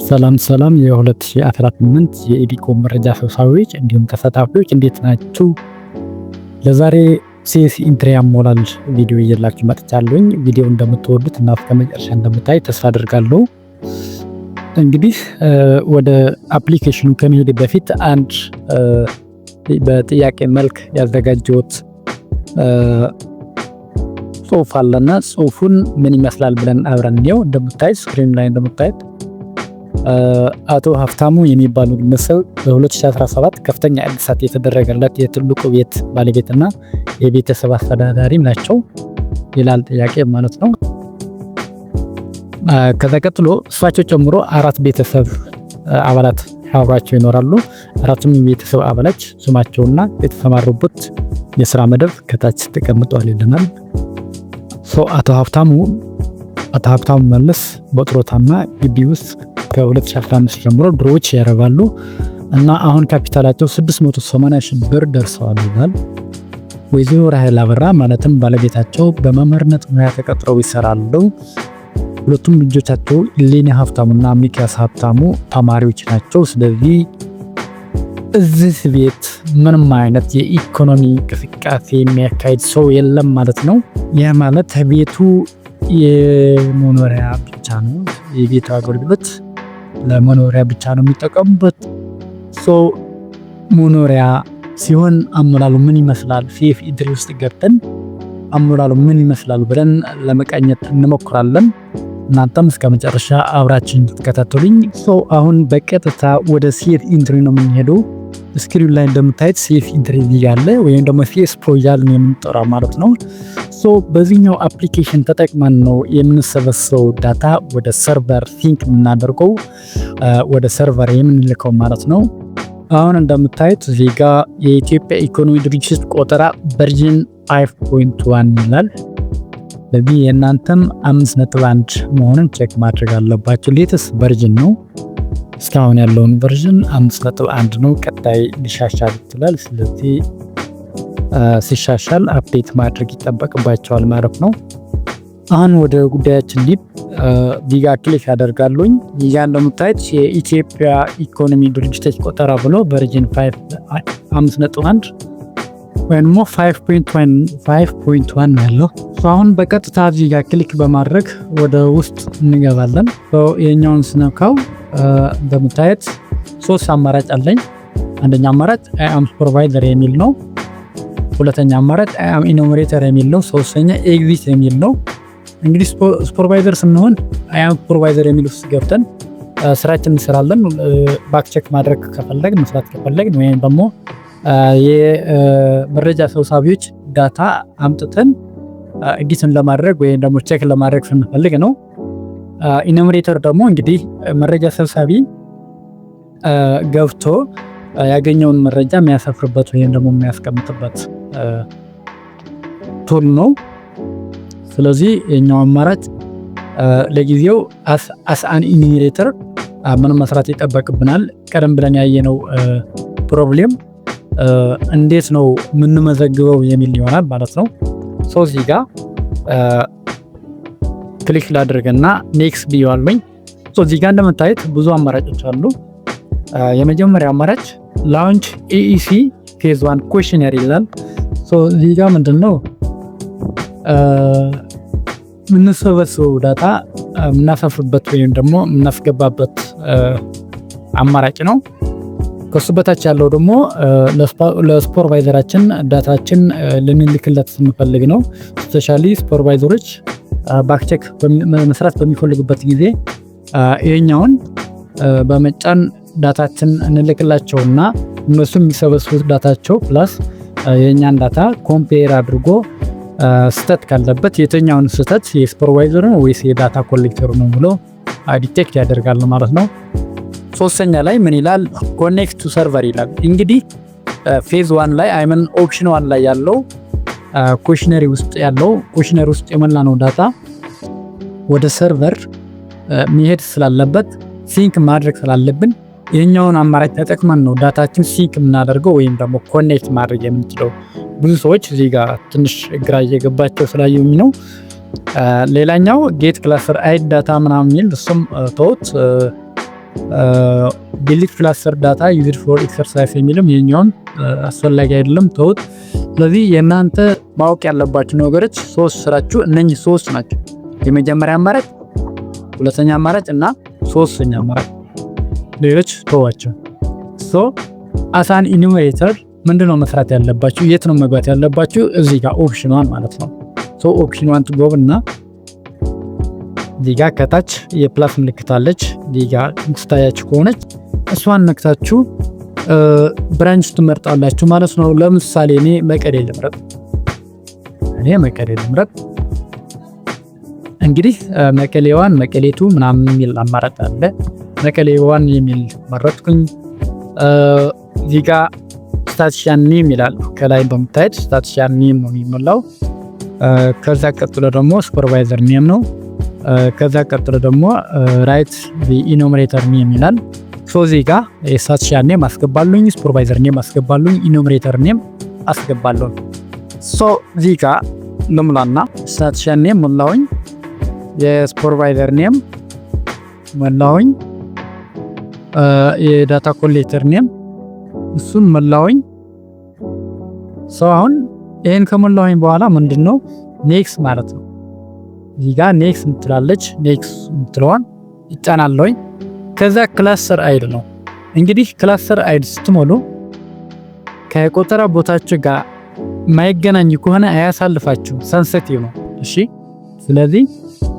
ሰላም ሰላም የ2018 የኢዲኮም መረጃ ሰብሳቢዎች እንዲሁም ተሳታፊዎች፣ እንዴት ናችሁ? ለዛሬ CS entry አሞላል ቪዲዮ ይዤላችሁ መጥቻለሁኝ። ቪዲዮ እንደምትወዱት እና እስከ መጨረሻ እንደምታይ ተስፋ አድርጋለሁ። እንግዲህ ወደ application ኑ ከመሄድ በፊት አንድ በጥያቄ መልክ ያዘጋጀሁት ጽሁፍ አለና ጽሁፉን ምን ይመስላል ብለን አብረን እንየው። እንደምታዩት screen ላይ እንደምታዩት አቶ ሀብታሙ የሚባሉ ግለሰብ በ2017 ከፍተኛ እድሳት የተደረገለት የትልቁ ቤት ባለቤትና የቤተሰብ አስተዳዳሪም ናቸው ይላል ጥያቄ ማለት ነው። ከዛ ቀጥሎ እሳቸው ጨምሮ አራት ቤተሰብ አባላት አብሯቸው ይኖራሉ። አራቱም የቤተሰብ አባላት ስማቸውና የተሰማሩበት የስራ መደብ ከታች ተቀምጧል ይለናል። አቶ ሀብታሙ መለስ በጡረታና ግቢ ውስጥ ከ2015 ጀምሮ ዶሮዎች ያረባሉ እና አሁን ካፒታላቸው 680 ሺህ ብር ደርሰዋል ይላል። ወይዘሮ ራሄል አበራ ማለትም ባለቤታቸው በመምህርነት ሙያ ተቀጥረው ይሰራሉ። ሁለቱም ልጆቻቸው ሌኒ ሀብታሙና ሚኪያስ ሀብታሙ ተማሪዎች ናቸው። ስለዚህ እዚህ ቤት ምንም አይነት የኢኮኖሚ እንቅስቃሴ የሚያካሂድ ሰው የለም ማለት ነው። ይህ ማለት ቤቱ የመኖሪያ ብቻ ነው። የቤቱ አገልግሎት ለመኖሪያ ብቻ ነው የሚጠቀሙበት። So መኖሪያ ሲሆን አሞላሉ ምን ይመስላል? CF entry ውስጥ ገብተን አሞላሉ ምን ይመስላል ብለን ለመቃኘት እንሞክራለን። እናንተም እስከ መጨረሻ አብራችን እንድትከታተሉኝ። So አሁን በቀጥታ ወደ CF entry ነው የምንሄደው። Screen ላይ እንደምታዩት CF entry ያለ ወይም ደግሞ CS Pro እያልን የምንጠራው ማለት ነው። So በዚህኛው application ተጠቅመን ነው የምንሰበስበው data ወደ server sync የምናደርገው፣ ወደ server የምንልከው ማለት ነው። አሁን እንደምታዩት እዚህ ጋ የኢትዮጵያ ኢኮኖሚ ድርጅት ቆጠራ version 5.1 ይላል። ስለዚህ የእናንተም 5.1 መሆኑን check ማድረግ አለባችሁ። Latest version ነው። እስካሁን ያለውን version 5.1 ነው። ቀጣይ ሊሻሻል ይችላል። ስለዚህ ሲሻሻል update ማድረግ ይጠበቅባችኋል ማለት ነው። አሁን ወደ ጉዳያችን ዲፕ ዲጋ click ያደርጋሉኝ። ዲጋ እንደምታዩት የኢትዮጵያ ኢኮኖሚ ድርጅቶች ቆጠራ ብሎ version 5.1 ወይም ደግሞ 5.1 ያለው። አሁን በቀጥታ እዚህ ጋር click በማድረግ ወደ ውስጥ እንገባለን። የኛውን ስነካው እንደምታየት ሶስት አማራጭ አለኝ። አንደኛ አማራጭ I am supervisor የሚል ነው። ሁለተኛ አማራጭ I am enumerator የሚል ነው። ሶስተኛ exit የሚል ነው። እንግዲህ supervisor ስንሆን I am supervisor የሚል ውስጥ ገብተን ስራችን እንሰራለን። Back check ማድረግ ከፈለግን፣ መስራት ከፈለግን ወይም ደግሞ የመረጃ ሰብሳቢዎች data አምጥተን edit ን ለማድረግ ወይም ደግሞ check ለማድረግ ስንፈልግ ነው። Enumerator ደግሞ እንግዲህ መረጃ ሰብሳቢ ገብቶ ያገኘውን መረጃ የሚያሰፍርበት ወይም ደግሞ የሚያስቀምጥበት tool ነው። ስለዚህ የኛው አማራጭ ለጊዜው as an enumerator ምን መስራት ይጠበቅብናል? ቀደም ብለን ያየነው problem እንዴት ነው የምንመዘግበው የሚል ይሆናል ማለት ነው። So እዚህ ጋር click ላድርግና next ብየዋለኝ። እዚህ ጋር እንደምታዩት ብዙ አማራጮች አሉ። የመጀመሪያው አማራጭ launch EEC phase one questionnaire ይላል። እዚህ ጋር ምንድን ነው የምንሰበስበው data የምናሰፍርበት ወይም ደግሞ የምናስገባበት አማራጭ ነው። ከሱ በታች ያለው ደግሞ ለ supervisor ኣችን data ችን ልንልክለት ስንፈልግ ነው። Specially supervisor ኦች back check መስራት በሚፈልጉበት ጊዜ ይሄኛውን በመጫን data ችን እንልክላቸውና እነሱ የሚሰበስቡት data ቸው plus የእኛን data compare አድርጎ ስህተት ካለበት የትኛውን ስህተት የ supervisor ኡ ነው ወይስ የ data collector ኡ ነው ብሎ detect ያደርጋል ማለት ነው። ሶስተኛ ላይ ምን ይላል? Connect to server ይላል። እንግዲህ phase one ላይ፣ I mean option one ላይ ያለው questionnaire ውስጥ ያለው questionnaire ውስጥ የሞላነው data ወደ server መሄድ ስላለበት፣ sync ማድረግ ስላለብን ይህኛውን አማራጭ ተጠቅመን ነው data ችን sync የምናደርገው ወይም ደግሞ connect ማድረግ የምንችለው። ብዙ ሰዎች እዚህ ጋር ትንሽ ግራ እየገባቸው ስላየሁኝ ነው። ሌላኛው get cluster ID data ምናምን የሚል እሱም ተውት። Delete cluster data used for exercise የሚልም የኛውን አስፈላጊ አይደለም፣ ተውት። ስለዚህ የእናንተ ማወቅ ያለባችሁ ነገሮች ሶስት ስራችሁ እነኚህ ሶስት ናቸው። የመጀመሪያ አማራጭ፣ ሁለተኛ አማራጭ እና ሶስተኛ አማራጭ። ሌሎች ተዋቸው። So as an enumerator ምንድነው መስራት ያለባችሁ? የት ነው መግባት ያለባችሁ? እዚህ ጋር option one ማለት ነው። So option one ትገቡና እዚህ ጋር ከታች የ plus ምልክት አለች። እዚህ ጋር ትታያችሁ ከሆነች እሷን ነክታችሁ branch ትመርጣላችሁ ማለት ነው። ለምሳሌ እኔ መቀሌ ልምረጥ። እኔ መቀሌ ልምረጥ። እንግዲህ መቀሌ 1፣ መቀሌ 2 ምናምን የሚል አማራጭ አለ። መቀሌ 1 የሚል መረጥኩኝ። እዚህ ጋ statistician name ይላል። ከላይ በምታዩት statistician name ነው የሚሞላው። ከዛ ቀጥሎ ደግሞ supervisor name ነው። ከዛ ቀጥሎ ደግሞ write enumerator name ይላል። So እዚህ ጋ የ statistician name አስገባለሁኝ፣ supervisor name አስገባለሁኝ፣ enumerator name አስገባለሁ። So እዚህ ጋ ልሙላና statistician name ሞላሁኝ፣ የ supervisor name ሞላሁኝ፣ የ data collector name እሱን ሞላሁኝ። So አሁን ይሄን ከሞላሁኝ በኋላ ምንድነው next ማለት ነው። እዚህ ጋር next ምትላለች፣ next ምትለዋን ይጫናለሁኝ። ከዛ cluster ID ነው እንግዲህ። Cluster ID ስትሞሉ ከቆጠራ ቦታችሁ ጋር የማይገናኝ ከሆነ አያሳልፋችሁም። Sensitive ነው። እሺ፣ ስለዚህ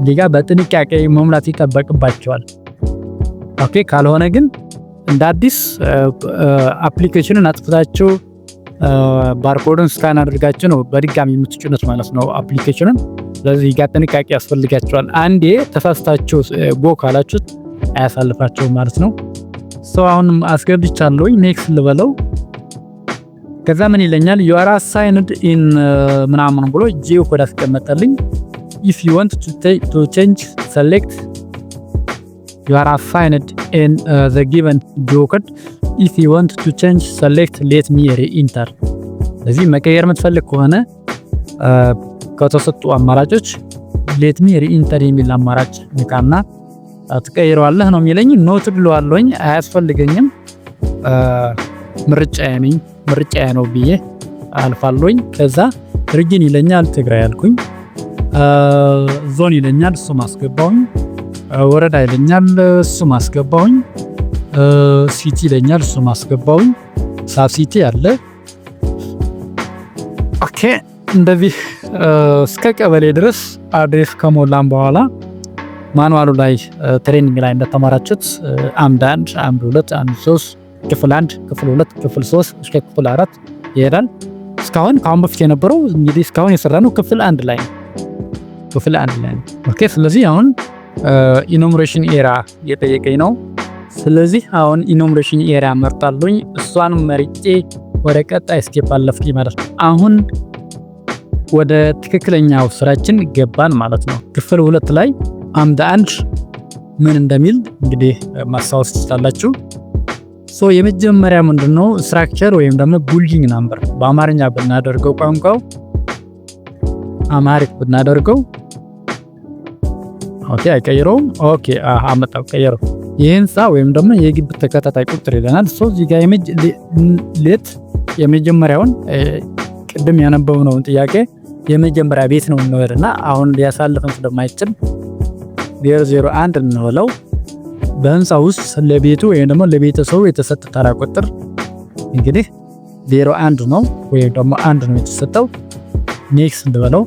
እዚህ ጋር በጥንቃቄ መሙላት ይጠበቅባችኋል። Okay፣ ካልሆነ ግን እንደ አዲስ application ኑን አጥፍታችሁ barcode ኡን scan አድርጋችሁ ነው በድጋሚ የምትጭኑት ማለት ነው application ኑን። ስለዚህ ጋር ጥንቃቄ ያስፈልጋችኋል። አንዴ ተሳስታችሁ go ካላችሁት አያሳልፋችሁም ማለት ነው። So አሁንም አስገብቻለሁኝ፣ next ልበለው። ከዛ ምን ይለኛል? "You are assigned in" ምናምን ብሎ geo code አስቀመጠልኝ። "If you want to change, select you are assigned in the given geo code. If you want to change, select let me re-enter።" ስለዚህ መቀየር የምትፈልግ ከሆነ ከተሰጡ አማራጮች let me re-enter የሚል አማራጭ ንካና ትቀይረዋለህ ነው የሚለኝ። Not ብለዋለሁኝ፣ አያስፈልገኝም፣ ምርጫዬ ነኝ፣ ምርጫዬ ነው ብዬ አልፋለሁኝ። ከዛ region ይለኛል፣ ትግራይ አልኩኝ። ዞን ይለኛል፣ እሱም አስገባሁኝ። ወረዳ ይለኛል፣ እሱም አስገባሁኝ። City ይለኛል፣ እሱም አስገባሁኝ። Sub city አለ። Okay፣ እንደዚህ እስከ ቀበሌ ድረስ address ከሞላን በኋላ manual ኡ ላይ training ላይ እንደተማራችሁት አምድ 1፣ አምድ 2፣ አምድ 3፣ ክፍል 1፣ ክፍል 2፣ ክፍል 3 እስከ ክፍል 4 ይሄዳል። እስካሁን ከአሁን በፊት የነበረው እንግዲህ እስካሁን የሰራነው ክፍል 1 ላይ ነው። ክፍል 1 ላይ ነው። Okay፣ ስለዚህ አሁን enumeration area እየጠየቀኝ ነው። ስለዚህ አሁን enumeration area መርጣለሁኝ። እሷን መርጬ ወደ ቀጣይ step አለፍኩኝ ማለት ነው። አሁን ወደ ትክክለኛው ስራችን ገባን ማለት ነው። ክፍል 2 ላይ አምድ 1 ምን እንደሚል እንግዲህ ማስታወስ ትችላላችሁ። So የመጀመሪያ ምንድነው? Structure ወይም ደግሞ building number በአማርኛ ብናደርገው፣ ቋንቋው Amharic ብናደርገው፣ okay፣ አይቀይረውም። Okay፣ አመጣው፣ ቀየረው። የህንፃ ወይም ደግሞ የግቢ ተከታታይ ቁጥር ይለናል። So እዚህ ጋር let የመጀመሪያውን ቅድም ያነበብነውን ጥያቄ የመጀመሪያ ቤት ነው እንበልና አሁን ሊያሳልፈን ስለማይችል 001 እንበለው። በህንፃ ውስጥ ለቤቱ ወይም ደግሞ ለቤተሰቡ የተሰጠ ተራ ቁጥር እንግዲህ 01 ነው ወይም ደግሞ 1 ነው የተሰጠው። Next እንበለው።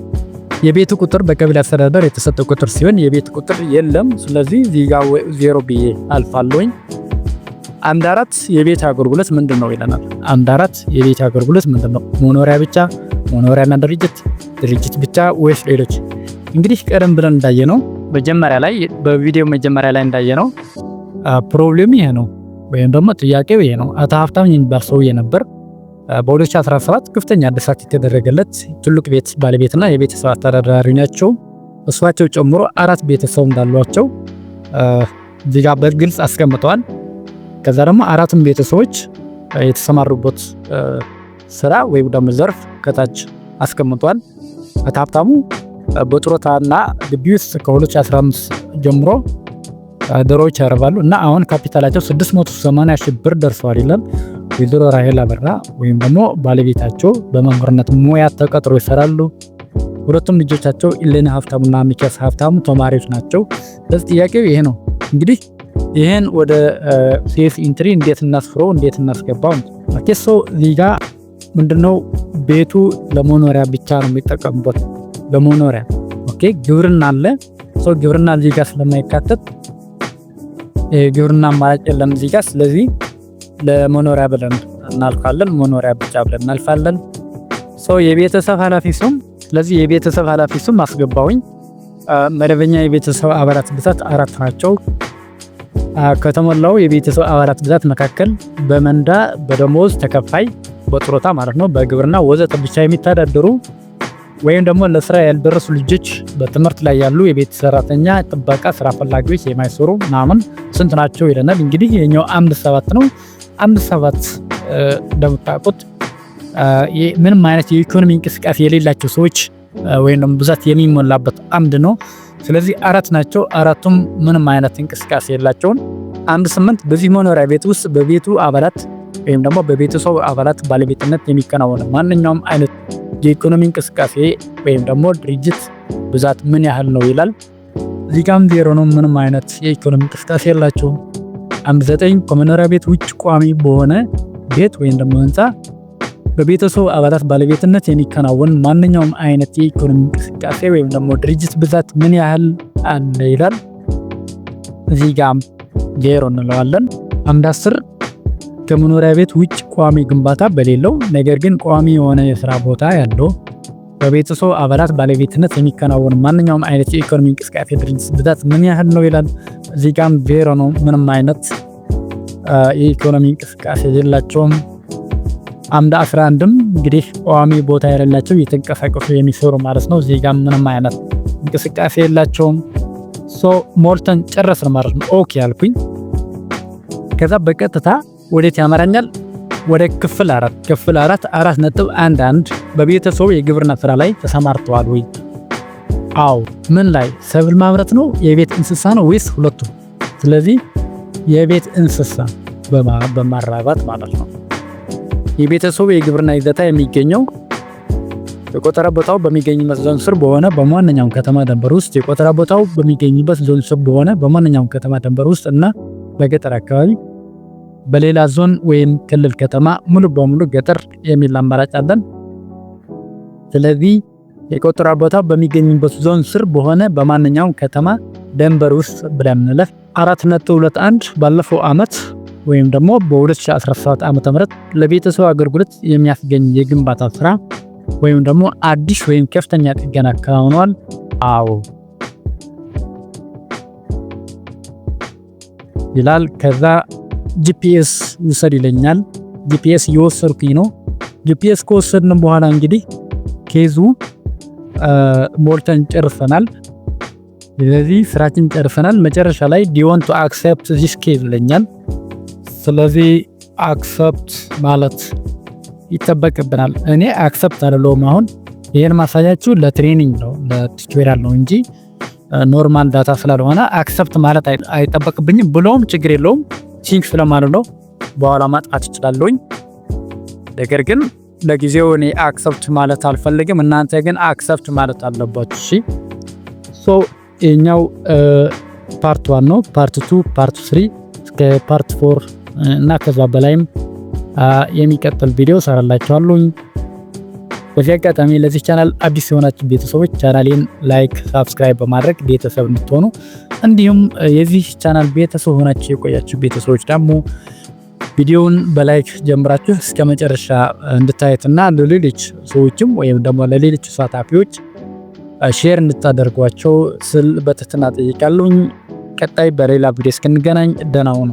የቤቱ ቁጥር በቀበሌ አስተዳደር የተሰጠ ቁጥር ሲሆን የቤት ቁጥር የለም። ስለዚህ እዚህ ጋር 0 ብዬ አልፋለሁኝ። አምድ 4 የቤት አገልግሎት ምንድን ነው ይለናል። አምድ 4 የቤት አገልግሎት ምንድን ነው? መኖሪያ ብቻ፣ መኖሪያና ድርጅት፣ ድርጅት ብቻ ወይስ ሌሎች? እንግዲህ ቀደም ብለን እንዳየነው፣ መጀመሪያ ላይ በቪዲዮ መጀመሪያ ላይ እንዳየነው problem ይሄ ነው ወይም ደግሞ ጥያቄው ይሄ ነው። አቶ ሀብታም የሚባል ሰውዬ ነበር። በ2017 ከፍተኛ እድሳት የተደረገለት ትልቅ ቤት ባለቤትና የቤተሰብ አስተዳዳሪ ናቸው። እሷቸው ጨምሮ አራት ቤተሰብ እንዳሏቸው እዚህ ጋር በግልጽ አስቀምጠዋል። ከዛ ደግሞ አራቱም ቤተሰቦች የተሰማሩበት ስራ ወይም ደግሞ ዘርፍ ከታች አስቀምጧል። አቶ ሀብታሙ በጡረታና ግቢ ውስጥ ከ2015 ጀምሮ ዶሮዎች ያረባሉ እና አሁን ካፒታላቸው 680 ሺህ ብር ደርሰዋል ይላል። ወይዘሮ ራሄል አበራ ወይም ደግሞ ባለቤታቸው በመምህርነት ሙያ ተቀጥሮ ይሰራሉ። ሁለቱም ልጆቻቸው ኢሌና ሀብታሙና ሚኪያስ ሀብታሙ ተማሪዎች ናቸው። ስለዚህ ጥያቄው ይሄ ነው። እንግዲህ ይህን ወደ case entry እንዴት እናስፍረው፣ እንዴት እናስገባው? Okay, so እዚህ ጋ ምንድነው? ቤቱ ለመኖሪያ ብቻ ነው የሚጠቀሙበት፣ ለመኖሪያ። Okay, ግብርና አለ። So ግብርና እዚህ ጋር ስለማይካተት የግብርና አማራጭ የለም እዚህ ጋር። ስለዚህ ለመኖሪያ ብለን እናልፋለን። መኖሪያ ብቻ ብለን እናልፋለን። So የቤተሰብ ኃላፊ ስም፣ ስለዚህ የቤተሰብ ኃላፊ ስም አስገባውኝ። መደበኛ የቤተሰብ አባላት ብዛት አራት ናቸው። ከተሞላው የቤተሰብ አባላት ብዛት መካከል በምንዳ፣ በደሞዝ ተከፋይ፣ በጡረታ ማለት ነው፣ በግብርና ወዘተ ብቻ የሚተዳደሩ ወይም ደግሞ ለስራ ያልደረሱ ልጆች፣ በትምህርት ላይ ያሉ፣ የቤት ሰራተኛ፣ ጥበቃ፣ ስራ ፈላጊዎች፣ የማይሰሩ ምናምን ስንት ናቸው ይለናል። እንግዲህ የኛው አምስት ሰባት ነው። አምስት ሰባት እንደምታውቁት ምንም አይነት የኢኮኖሚ እንቅስቃሴ የሌላቸው ሰዎች ወይም ደግሞ ብዛት የሚሞላበት አምድ ነው። ስለዚህ አራት ናቸው። አራቱም ምንም አይነት እንቅስቃሴ የላቸውም። አንድ ስምንት፣ በዚህ መኖሪያ ቤት ውስጥ በቤቱ አባላት ወይም ደግሞ በቤተሰቡ አባላት ባለቤትነት የሚከናወን ማንኛውም አይነት የኢኮኖሚ እንቅስቃሴ ወይም ደግሞ ድርጅት ብዛት ምን ያህል ነው ይላል። እዚህ ጋም ዜሮ ነው። ምንም አይነት የኢኮኖሚ እንቅስቃሴ የላቸውም። አንድ ዘጠኝ፣ ከመኖሪያ ቤት ውጭ ቋሚ በሆነ ቤት ወይም ደግሞ ህንፃ በቤተሰቡ አባላት ባለቤትነት የሚከናወን ማንኛውም አይነት የኢኮኖሚ እንቅስቃሴ ወይም ደግሞ ድርጅት ብዛት ምን ያህል አለ ይላል። እዚህ ጋም ዜሮ እንለዋለን። አንድ 10፣ ከመኖሪያ ቤት ውጭ ቋሚ ግንባታ በሌለው ነገር ግን ቋሚ የሆነ የስራ ቦታ ያለው በቤተሰቡ አባላት ባለቤትነት የሚከናወን ማንኛውም አይነት የኢኮኖሚ እንቅስቃሴ ድርጅት ብዛት ምን ያህል ነው ይላል። እዚህ ጋም ዜሮ ነው። ምንም አይነት የኢኮኖሚ እንቅስቃሴ የላቸውም። አምደ 11ም እንግዲህ ቋሚ ቦታ የሌላቸው እየተንቀሳቀሱ የሚሰሩ ማለት ነው። እዚህ ጋር ምንም አይነት እንቅስቃሴ የላቸውም። So ሞልተን ጨረስን ማለት ነው። Okay አልኩኝ። ከዛ በቀጥታ ወዴት ያመራኛል? ወደ ክፍል 4። ክፍል 4፣ 4.11፣ በቤተሰቡ የግብርና ስራ ላይ ተሰማርተዋል ወይ? አዎ። ምን ላይ? ሰብል ማምረት ነው? የቤት እንስሳ ነው ወይስ ሁለቱም? ስለዚህ የቤት እንስሳ በማራባት ማለት ነው። የቤተሰቡ የግብርና ይዞታ የሚገኘው የቆጠራ ቦታው በሚገኝበት ዞን ስር በሆነ በማንኛውም ከተማ ድንበር ውስጥ፣ የቆጠራ ቦታው በሚገኝበት ዞን ስር በሆነ በማንኛውም ከተማ ድንበር ውስጥ እና በገጠር አካባቢ፣ በሌላ ዞን ወይም ክልል ከተማ፣ ሙሉ በሙሉ ገጠር የሚል አማራጭ አለን። ስለዚህ የቆጠራ ቦታው በሚገኝበት ዞን ስር በሆነ በማንኛውም ከተማ ድንበር ውስጥ ብለን እንለፍ። 4.21፣ ባለፈው ዓመት ወይም ደግሞ በ2017 ዓ.ም ለቤተሰብ አገልግሎት የሚያስገኝ የግንባታ ስራ ወይም ደግሞ አዲስ ወይም ከፍተኛ ጥገና አከናውኗል? አዎ ይላል። ከዛ GPS ውሰድ ይለኛል። GPS እየወሰድኩኝ ነው። GPS ከወሰድን በኋላ እንግዲህ case ኡ ሞልተን ጨርሰናል። ስለዚህ ስራችን ጨርሰናል። መጨረሻ ላይ "Do you want to accept this case?" ይለኛል። ስለዚህ accept ማለት ይጠበቅብናል። እኔ accept አልለውም። አሁን ይህን ማሳያችሁ ለ training ነው፣ ለ tutorial ነው እንጂ normal data ስላልሆነ accept ማለት አይጠበቅብኝም። ብለውም ችግር የለውም፣ sync ስለማልለው በኋላ ማጥፋት እችላለሁኝ። ነገር ግን ለጊዜው እኔ accept ማለት አልፈልግም። እናንተ ግን accept ማለት አለባችሁ። እሺ፣ so ይሄኛው part one ነው። Part two፣ part three እስከ part four እና ከዛ በላይም የሚቀጥል ቪዲዮ ሰራላችኋለሁኝ። በዚህ አጋጣሚ ለዚህ ቻናል አዲስ የሆናችሁ ቤተሰቦች ቻናሌን like፣ subscribe በማድረግ ቤተሰብ እንድትሆኑ፣ እንዲሁም የዚህ ቻናል ቤተሰብ ሆናችሁ የቆያችሁ ቤተሰቦች ደግሞ ቪዲዮውን በ like ጀምራችሁ እስከ መጨረሻ እንድታዩትና ለሌሎች ሰዎችም ወይም ደግሞ ለሌሎች ተሳታፊዎች share እንድታደርጓቸው ስል በትህትና ጠይቃለሁኝ። ቀጣይ በሌላ ቪዲዮ እስክንገናኝ ደህና ሁኑ።